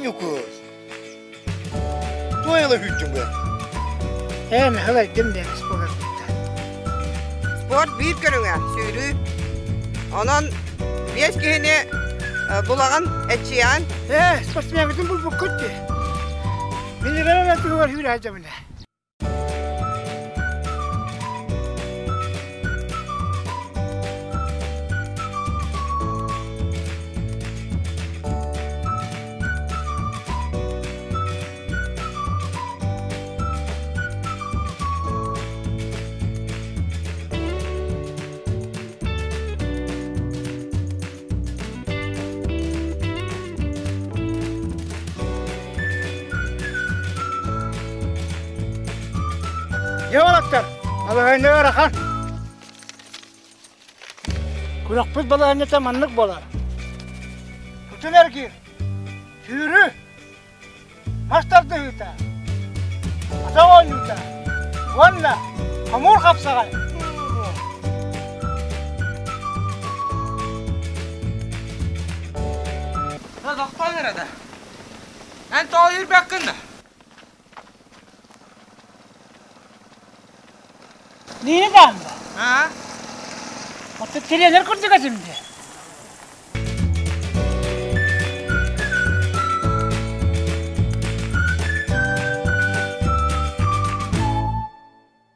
Ньукуус? Туой ыла күүттүҥ бу? Ээ, мехалайдым диэн спорт. Спорт биир көрүҥэ сүүрүү. Онон биэс киһини булаҕын, эччийэҕин. Ээ, спортсменгытын булбуккут дии. Мин эрэ туһугар сүүрэ сылдьабын. Дьэ уолаттар, балаһыанньа ыарахан. Күрэхпит балаһыанньата маннык буолар. Тутун эргиир, сүүрүү, Мас тардыһыыта, атах оонньуута уонна хомуур хапсаҕай. Тохтоон эрэ да. Эн тоҕо үүрбэккин да? Нии даанда? Аа? Оттон тренер курдук этим дии.